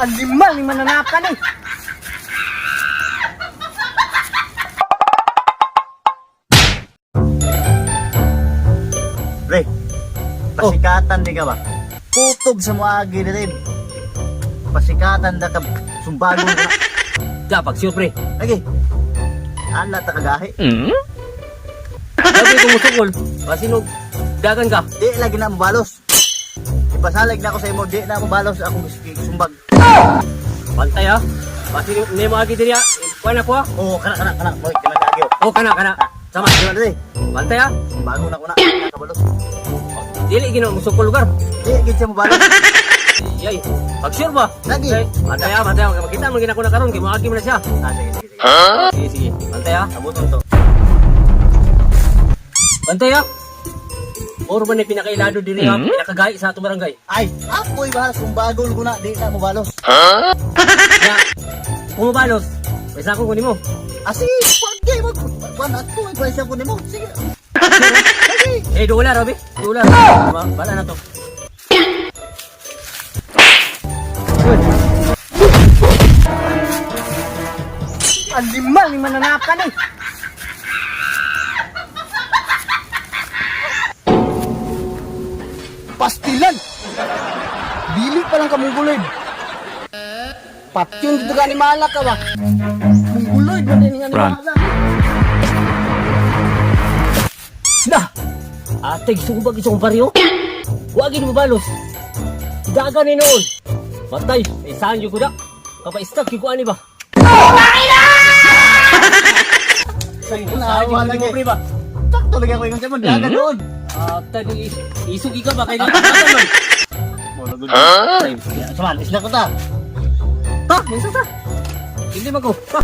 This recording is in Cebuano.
Animal ni mananapan eh. Pre, pasikatan di ka ba? Kutob sa moagi na rin. Pasikatan na ka, sumbagon ka. Ja, pag sure pre. Lagi. Ala ta kagahi. Sabi ko musukol, masinog, dagan ka. Di lagi na mobalos. Ipasalig na ako sa imo, di na mobalos akong sumbag. Bantay ha. Basi ni mo agi diri ha. Kuan ako ha. Oo, kana kana kana. Boy, kana kagi. Oh, kana kana. Sama. Di ba dili? Bantay ha. Sumbagon ako na. Kabalos. Dili gino musukol lugar. Di gid siya mobalos. Yay. Pag sure ba? Lagi. Okay. Bantay ha, bantay ha. Makita mo gina ko na karon kay mo agi mo na siya. Ah, sige, sige, sige. Sige, sige. Bantay ha. Abuton to. Bantay ha. Oro ba ni pinakailado diri ha? Pinakagay sa atong barangay. Ay, ako'y bahala sumbagon ko na, di na mobalos. Ya. Kung mabalos, may sako ko nimo. Ah, sige, pagkay mo. Kuan ako, ay ko nimo. Sige. Lagi. Eh, dola rabi. Dola. Bala na to. Animal ni mananapan eh. Pastilan. Dili pa lang ka mungguloy. Patyon dito ka ni Malak ka ba? Mungguloy ba din nga ni Malak? Nah! Ate, gusto ko ba gusto kong baryo? Huwagin mo balos. Daga ni noon. Matay, eh, saan yung kuda? Kapa-stuck yung kuani ba? Wala Saan yung lagi. mo pre ba? Sakto lagi ako ingon sa imo, dagan doon. Ate, isugi ka ba? Kaya dagan man. Huh? Saman, isla ko ta. Ta, minsan ta. Hindi man ko. Ta.